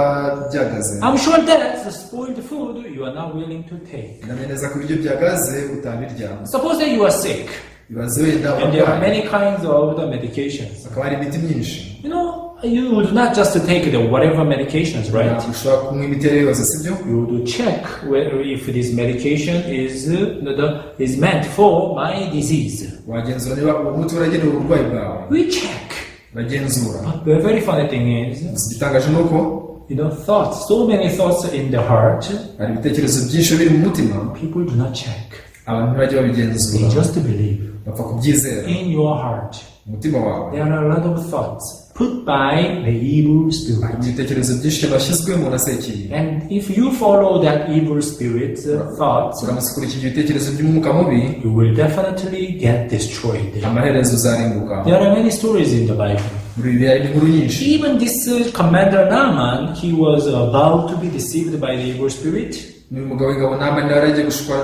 byagaze. I'm sure that the spoiled food you are not willing to take. Ndahamya neza ko ibiryo byagaze utabirya. Suppose that you are sick, Ibaze wenda and there are urwaye, many kinds of the medications. Hakaba hari imiti myinshi. You would not just take the whatever medications, right? Ntabwo ushobora kunywa imiti iyo ari yo yose, sibyo? You would check whether if this medication is meant for my disease. Wagenzura niba uwo muti waragenewe uburwayi bwawe. We check. Uragenzura. But the very funny thing is, Gusa igitangaje ni uko thoughts, so many thoughts in the heart, hari ibitekerezo byinshi biri mu mutima, people do not check. Abantu ntibajya babigenzura. They just believe. Bapfa kubyizera. In your heart, Umutima wawe, there are a lot of thoughts put by the evil spirit. Harimo ibitekerezo byinshi bashyizwemo na sekibi. And if you follow that evil spirit thoughts, Uramutse ukurikije ibitekerezo by'umwuka mubi, you will definitely get destroyed. Amaherezo uzarimbuka. There are many stories in the Bible. Muri Bibiliya harimo inkuru nyinshi. Even this commander Naaman, he was about to be deceived by the evil spirit. N'uyu mugabo w'ingabo Namani nawe yari agiye gushukwa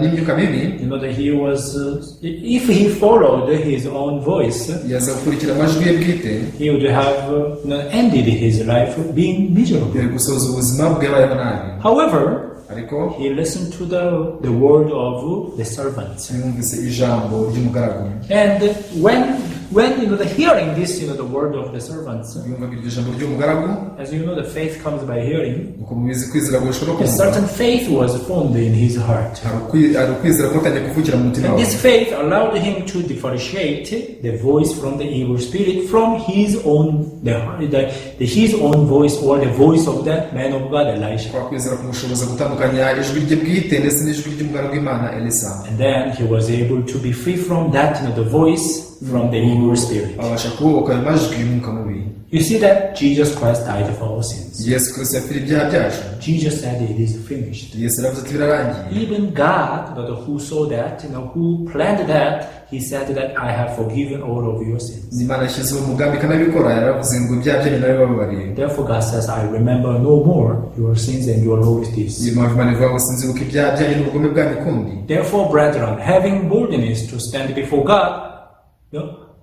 n'imyuka mibi. You know that he was, if he followed his own voice, Yaza gukurikira amajwi ye bwite, he would have ended his life being miserable. Yari gusoza ubuzima bwe abayeho nabi. However, Ariko he listened to the word of the servants. Yumvise ijambo ry'umugaragu. And when the hearing this, the word of the servants, Yumvaga iryo jambo ry'umugaragu, as you know, the faith comes by hearing. Uko mubizi kwizera guheshwa no A kumva. certain faith was formed in his heart. Hari ukwizera kwatangiye kuvukira mu mutima And wawe. this faith allowed him to differentiate the voice from the evil spirit from his own the, his own voice or the voice of that man of God Elisha. Kwa kwizera kumushoboza gutandukanya ijwi rye bwite ndetse n'ijwi ry'umugaragu w'Imana Elisa. And then he was able to be free from that, the voice from the evil spirit. Abasha kubohoka ayo majwi y'umwuka mubi. You see that Jesus Christ died for our sins. Yesu Kristo yapfiriye ibyaha byacu. Jesus said it is finished. Yesu yaravuze ati birarangiye. Even God, who saw that, who planned that, he said that I have forgiven all of your sins. Imana yashyizeho umugambi ikanabikora yaravuze ngo ibyaha byanyu narabibababariye. Therefore, God says, I remember no more your sins and your lowly deeds. Niyo mpamvu Imana ivuga ngo sinzibuka ibyaha byanyu n'ubugome bwanyu ukundi. Therefore, brethren, having boldness to stand before God,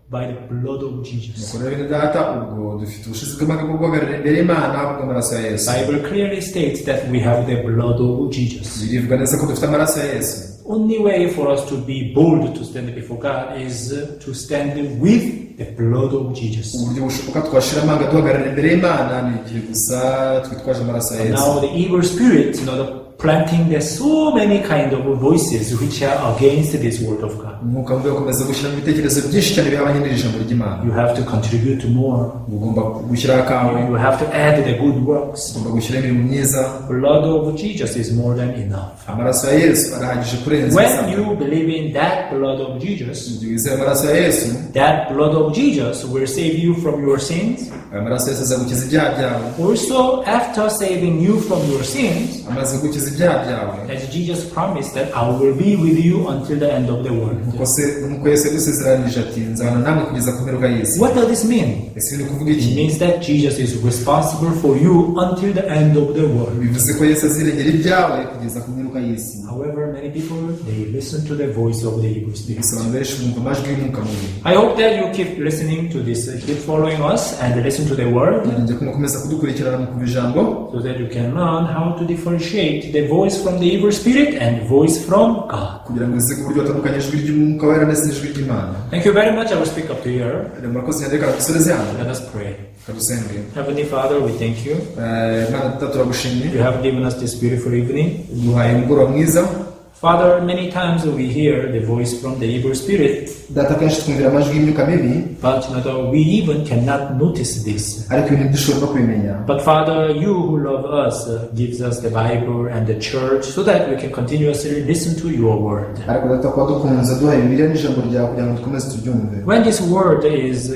by the blood of Jesus. Nuko rero bene data ubwo dufite ubushizi bw'amanga bwo guhagarara imbere y'Imana bw'amaraso ya Yesu. Bible clearly states that we have the blood of Jesus. Birivuga neza ko dufite amaraso ya Yesu. Only way for us to be bold to stand before God is to stand with the blood of Jesus. Uburyo bushoboka twashira amanga duhagarara imbere y'Imana ni igihe gusa twitwaje amaraso ya Yesu. Now the evil spirit, the planting there's so many kind of voices which are against this word of God. Umwuka mubi akomeza gushyiramo ibitekerezo byinshi cyane bihabanye n'iri jambo ry'Imana. You have to contribute more. Ugomba gushyiraho akawe. You have to add the good works. Ugomba gushyiraho imirimo myiza. Blood of Jesus is more than enough. Amaraso ya Yesu arahagije kurenza When ibisabwa. you believe in that blood of Jesus, Igihe wizeye amaraso ya Yesu, that blood of Jesus will save you from your sins. Ayo maraso ya Yesu azagukiza ibyaha byawe. Also, after saving you from your sins, Amaze gukiza ibyaha byawe, as Jesus promised that I will be with you until the end of the world. Nkuko se nkuko Yesu yadusezeranije ati nzabana namwe kugeza ku mperuka y'isi. What does this mean? Ese ibi ni ukuvuga It iki? means that Jesus is responsible for you until the end of the world. Bivuze ko Yesu azirengera ibyawe kugeza ku mperuka y'isi. However, many people, they listen to the voice of the evil spirit. Gusa abantu benshi bumva amajwi y'umwuka mubi. I hope that you keep listening to this, keep following us and listen to the word Niringiye ko mukomeza kudukurikirana mu kumva ijambo so that you can learn how to differentiate the voice from the evil spirit and voice from God. Kugira ngo uzige uburyo watandukanya ijwi ry'umwuka wera ndetse n'ijwi ry'Imana. Thank you very much. I will speak up to here. Rero murakoze cyane reka dusoreze hano. Let us pray. Reka dusenge. Heavenly Father, we thank you. Eh, Mana Data turagushimye. You have given us this beautiful evening. Uduhaye umugoroba mwiza. Father, many times we hear the voice from the evil spirit, Data, kenshi twumvira amajwi y'imyuka mibi, but we even cannot notice this. Ariko ibintu ntidushobora no kubimenya. But Father, you who love us gives us the Bible and the church so that we can continuously listen to your word. Ariko Data, kuba dukunze duha Bibiliya n'ijambo ryawe kugira ngo dukomeze turyumve. When this word is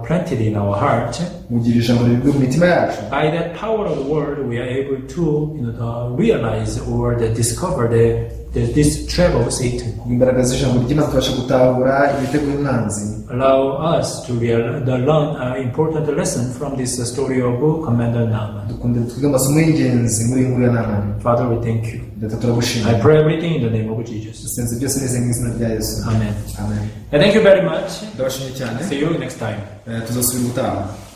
planted in our heart, Mu gihe ijambo ribibwe mu mitima yacu, by that power of the word, we are able to realize or discover this trap of Satan. Imbaraga z'ijambo ry'Imana tubasha gutahura imitego y'umwanzi. Allow us to learn an important lesson from this story of Commander Naaman. Dukunde twige amasomo y'ingenzi muri iyi nkuru ya Namani. Father, we thank you. Data, turagushimira. I pray everything in the name of Jesus. Dusenze byose neza mu izina rya Yesu. Amen. Amen. And thank you very much. Ndabashimye cyane. See you next time. Eh, tuzasubira ubutaha.